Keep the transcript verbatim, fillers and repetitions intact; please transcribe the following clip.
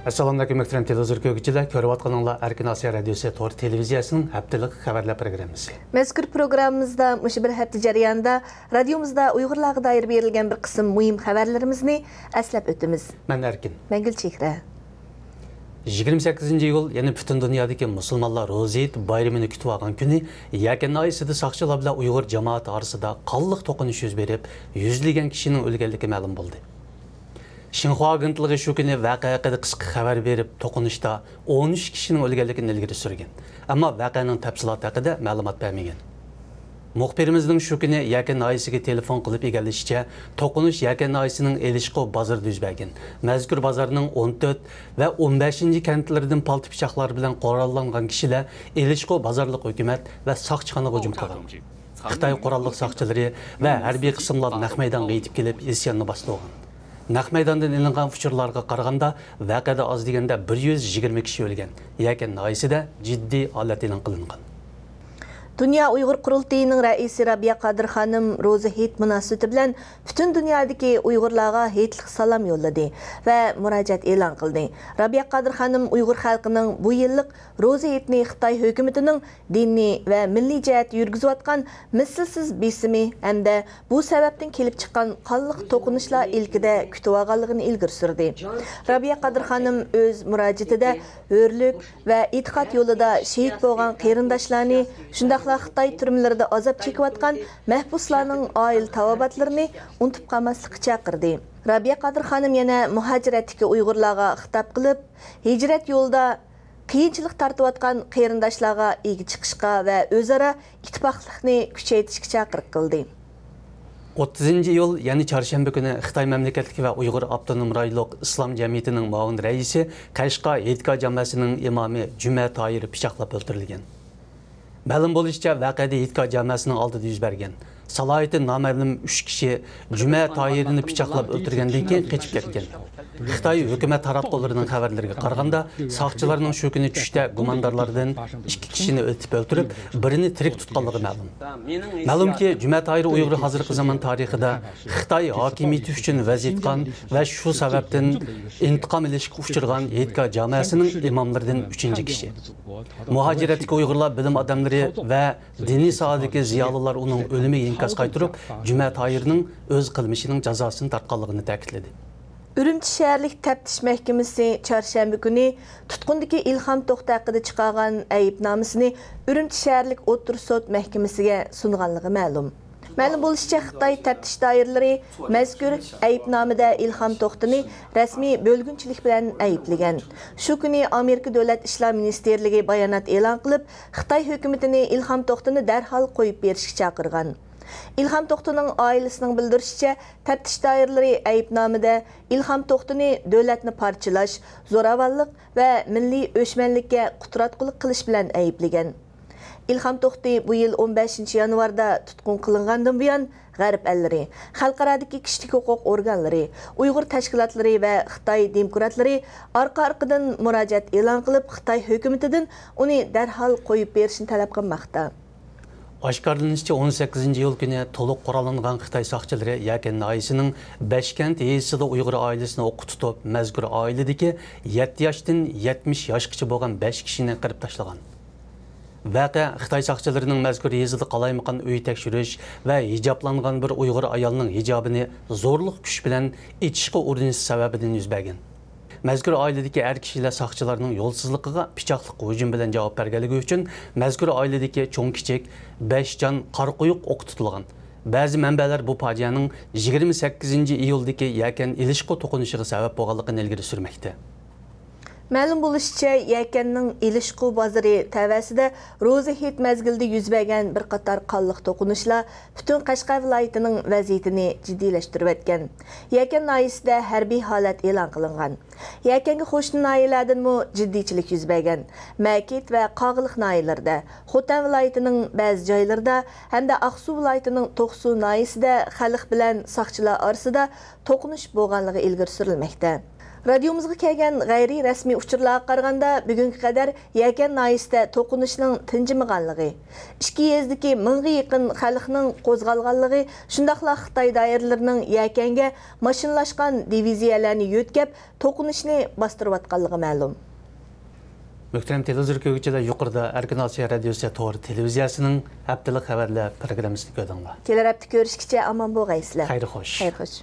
ئەسسالامۇئەلەيكۇم، مۆھتەرەم تېلېۋىزور كۆرگۈچىلەر. كۆرۈۋاتقىنىڭلار ئەركىن ئاسىيا رادىيوسى تور تېلېۋىزىيەسىنىڭ ھەپتىلىك خەۋەرلەر پروگراممىسى. مەزكۇر پروگراممىمىزدا مۇشۇ بىر ھەپتە جەريانىدا رادىيومىزدا ئۇيغۇرلارغا دائىر بېرىلگەن بىر قىسىم مۇھىم خەۋەرلىرىمىزنى ئەسلەپ ئۆتىمىز. مەن ئەركىن. مەن گۈلچېھرە. يىگىرمە سەككىزىنچى ئىيۇل، يەنى پۈتۈن دۇنيادىكى مۇسۇلمانلار روزا ھېيت بايرىمىنى كۈتۈۋالغان كۈنى يەكەن ناھىيەسىدە ساقچىلار بىلەن ئۇيغۇر جامائىتى ئارىسىدا قانلىق توقۇنۇش يۈز بېرىپ، يۈزلىگەن كىشىنىڭ ئۆلگەنلىكى مەلۇم بولدى. شىنخۇا ئاگېنتلىقى شۇ كۈنى ۋەقە ھەققىدە قىسقا خەۋەر بېرىپ، توقۇنۇشتا ئون ئۈچ كىشىنىڭ ئۆلگەنلىكىنى ئىلگىرى سۈرگەن، ئەمما ۋەقەنىڭ تەپسىلاتى ھەققىدە مەلۇمات بەرمىگەن. مۇخبىرىمىزنىڭ شۇ كۈنى يەكەن ناھىيەسىگە تېلېفون قىلىپ ئىگىلىشىچە، توقۇنۇش يەكەن ناھىيەسىنىڭ ئېلىشقۇ بازىرىدا يۈز بەرگەن. مەزكۇر بازارنىڭ ئون تۆت ۋە ئون بەشىنچى كەنتلىرىدىن پالتا پىچاقلار بىلەن قوراللانغان كىشىلەر ئېلىشقۇ بازارلىق ھۆكۈمەت ۋە ساقچىخانىغا ھۇجۇم قىلغان. خىتاي قوراللىق ساقچىلىرى ۋە ھەربىي قىسىملار نەق مەيدانغا يېتىپ كېلىپ، ئىسياننى باستۇرغان. نەق مەيداندىن ئېلىنغان ئۇچۇرلارغا قارىغاندا، ۋەقەدە ئاز دېگەندە بىر يۈز يىگىرمە كىشى ئۆلگەن. يەكەن ناھىيەسىدە جىددىي ھالەت ئېلان قىلىنغان. دۇنيا ئۇيغۇر قۇرۇلتىيىنىڭ رەئىسى رابىيە قادىر خانىم روزا ھېيت مۇناسىۋىتى بىلەن پۈتۈن دۇنيادىكى ئۇيغۇرلارغا ھېيتلىق سالام يوللىدى ۋە مۇراجىئەت ئېلان قىلدى. رابىيە قادىر خانىم ئۇيغۇر خەلقىنىڭ بۇ يىللىق روزا ھېيتنى خىتاي ھۆكۈمىتىنىڭ دىنىي ۋە مىللىي جەھەتتە يۈرگۈزۈۋاتقان مىسلىسىز بېسىمى ھەمدە بۇ سەۋەبتىن كېلىپ چىققان قانلىق توقۇنۇشلار ئىلكىدە كۈتۈۋالغانلىقىنى ئىلگىرى سۈردى. رابىيە قادىر خانىم ئۆز مۇراجىئىتىدە ھۆرلۈك ۋە ئېتىقاد يولىدا شېھىت بولغان قېرىنداشلارنى، شۇنداقلا خىتاي تۈرمىلىرىدە ئازاب چېكىۋاتقان مەھبۇسلارنىڭ ئائىلە تاۋابىئاتلىرىنى ئۇنتۇپ قالماسلىققا چاقىردى. رابىيە قادىر خانىم يەنە مۇھاجىرەتتىكى ئۇيغۇرلارغا خىتاب قىلىپ، ھىجرەت يولىدا قىيىنچىلىق تارتىۋاتقان قېرىنداشلارغا ئىگە چىقىشقا ۋە ئۆزئارا ئىتتىپاقلىقنى كۈچەيتىشكە چاقىرىق قىلدى. ئوتتۇزىنچى ئىيۇل، يەنى چارشەنبە كۈنى خىتاي مەملىكەتلىكى ۋە ئۇيغۇر ئاپتونوم رايونلۇق ئىسلام جەمئىيىتىنىڭ مۇئاۋىن رەئىسى، قەشقەر ھېيتگاھ جامەسىنىڭ ئىمامى جۈمە تاھىر پىچاقلاپ ئۆلتۈرۈلگەن. مەلۇم بولۇشىچە، ۋەقەدە ھېيتگاھ جامەسىنىڭ ئالدىدا يۈز بەرگەن. سالاھىيىتى نامەلۇم ئۈچ كىشى جۈمە تاھىرنى پىچاقلاپ ئۆلتۈرگەندىن كېيىن قېچىپ كەتكەن. خىتاي ھۆكۈمەت تاراتقۇلىرىنىڭ خەۋەرلىرىگە قارىغاندا، ساقچىلارنىڭ شۇ كۈنى چۈشتە گۇماندارلاردىن ئىككى كىشىنى ئېتىپ ئۆلتۈرۈپ، بىرىنى تىرىك تۇتقانلىقى مەلۇم. مەلۇمكى، جۈمە تاھىر ئۇيغۇر ھازىرقى زامان تارىخىدا خىتاي ھاكىمىيىتى ئۈچۈن ۋەز ئېيتقان ۋە شۇ سەۋەبتىن ئىنتىقام ئېلىشقا ئۇچرىغان ھېيتگاھ جامەسىنىڭ ئىماملىرىدىن ئۈچىنچى كىشى. مۇھاجىرەتتىكى ئۇيغۇرلار بىلىم ئادەملىرى ۋە دىنىي ساھەدىكى زىيالىيلار ئۇنىڭ ئۆلۈمىگە ئىنكاس قايتۇرۇپ، جۈمە تاھىرنىڭ ئۆز قىلمىشىنىڭ جازاسىنى تارتقانلىقىنى تەكىتلىدى. ئۈرۈمچى شەھەرلىك تەپتىش مەھكىمىسى چارشەنبە كۈنى تۇتقۇندىكى ئىلھام توختى ھەققىدە چىقارغان ئەيىبنامىسىنى ئۈرۈمچى شەھەرلىك ئوتتۇرا سوت مەھكىمىسىگە سۇنغانلىقى مەلۇم. مەلۇم بولۇشىچە، خىتاي تەپتىش دائىرىلىرى مەزكۇر ئەيىبنامىدە ئىلھام توختىنى رەسمىي بۆلگۈنچىلىك بىلەن ئەيىبلىگەن. شۇ كۈنى ئامېرىكا دۆلەت ئىشلار مىنىستىرلىكى بايانات ئېلان قىلىپ، خىتاي ھۆكۈمىتىنى ئىلھام توختىنى دەرھال قويۇپ بېرىشكە چاقىرغان. ئىلھام توختىنىڭ ئائىلىسىنىڭ بىلدۈرۈشىچە، تەپتىش دائىرىلىرى ئەيىبنامىدە ئىلھام توختىنى دۆلەتنى پارچىلاش، زوراۋانلىق ۋە مىللىي ئۆچمەنلىككە قۇتراتقۇلۇق قىلىش بىلەن ئەيىبلىگەن. ئىلھام توختى بۇ يىل ئون بەشىنچى يانۋاردا تۇتقۇن قىلىنغاندىن بۇيان، غەرب ئەللىرى، خەلقئارادىكى كىشىلىك ھوقۇق ئورگانلىرى، ئۇيغۇر تەشكىلاتلىرى ۋە خىتاي دېموكراتلىرى ئارقا-ئارقىدىن مۇراجىئەت ئېلان قىلىپ، خىتاي ھۆكۈمىتىدىن ئۇنى دەرھال قويۇپ بېرىشنى تەلەپ قىلماقتا. ئاشكارىلىنىشىچە، ئون سەككىزىنچى ئىيۇل كۈنى تولۇق قوراللانغان خىتاي ساقچىلىرى يەكەن ناھىيەسىنىڭ بەشكەنت يېزىسىدا ئۇيغۇر ئائىلىسىنى ئوققا تۇتۇپ، مەزكۇر ئائىلىدىكى يەتتە ياشتىن يەتمىش ياشقىچە بولغان بەش كىشىنى قىرىپ تاشلىغان. ۋەقە خىتاي ساقچىلىرىنىڭ مەزكۇر يېزىدا قالايمىقان ئۆي تەكشۈرۈش ۋە ھىجابلانغان بىر ئۇيغۇر ئايالنىڭ ھىجابىنى زورلۇق كۈچ بىلەن ئېچىشقا ئۇرۇنۇشى سەۋەبىدىن يۈز بەرگەن. مەزكۇر ئائىلىدىكى ئەر كىشىلەر ساقچىلارنىڭ يولسىزلىقىغا پىچاقلىق ھۇجۇم بىلەن جاۋاب بەرگەنلىكى ئۈچۈن، مەزكۇر ئائىلىدىكى چوڭ-كىچىك بەش جان قارا قويۇق ئوققا تۇتۇلغان. بەزى مەنبەلەر بۇ پاجىئەنىڭ يىگىرمە سەككىزىنچى ئىيۇلدىكى يەكەن ئېلىشقۇ توقۇنۇشىغا سەۋەب بولغانلىقىنى ئىلگىرى سۈرمەكتە. مەلۇم بولۇشىچە، يەكەننىڭ ئېلىشقۇ بازىرى تەۋەسىدە روزا ھېيت مەزگىلىدە يۈز بەرگەن بىر قاتار قانلىق توقۇنۇشلار پۈتۈن قەشقەر ۋىلايىتىنىڭ ۋەزىيىتىنى جىددىيلەشتۈرۈۋەتكەن. يەكەن ناھىيەسىدە ھەربىي ھالەت ئېلان قىلىنغان. يەكەنگە قوشنا ناھىيەلەردىنمۇ جىددىيچىلىك يۈز بەرگەن. مەكىت ۋە قاغىلىق ناھىيەلىرىدە، خوتەن ۋىلايىتىنىڭ بەزى جايلىرىدا ھەمدە ئاقسۇ ۋىلايىتىنىڭ توقسۇ ناھىيەسىدە خەلق بىلەن ساقچىلار ئارىسىدا توقۇنۇش بولغانلىقى ئىلگىرى سۈرۈلمەكتە. رادىيومىزغا كەلگەن غەيرىي رەسمىي ئۇچۇرلارغا قارىغاندا، بۈگۈنگە قەدەر يەكەن ناھىيەسىدە توقۇنۇشنىڭ تىنجىمىغانلىقى، ئىككى يېزىدىكى مىڭغا يېقىن خەلقنىڭ قوزغالغانلىقى، شۇنداقلا خىتاي دائىرىلىرىنىڭ يەكەنگە ماشىنىلاشقان دىۋىزىيەلەرنى يۆتكەپ، توقۇنۇشنى باستۇرۇۋاتقانلىقى مەلۇم. مۆھتەرەم تېلېۋىزور كۆرگۈچىلەر، يۇقىرىدا ئەركىن ئاسىيا رادىيوسى تور تېلېۋىزىيەسىنىڭ ھەپتىلىك خەۋەرلەر پروگراممىسىنى كۆردۈڭلار. كېلەر ھەپتە كۆرۈشكىچە ئامان بولغايسىلەر. خەير خوش. خەير خوش.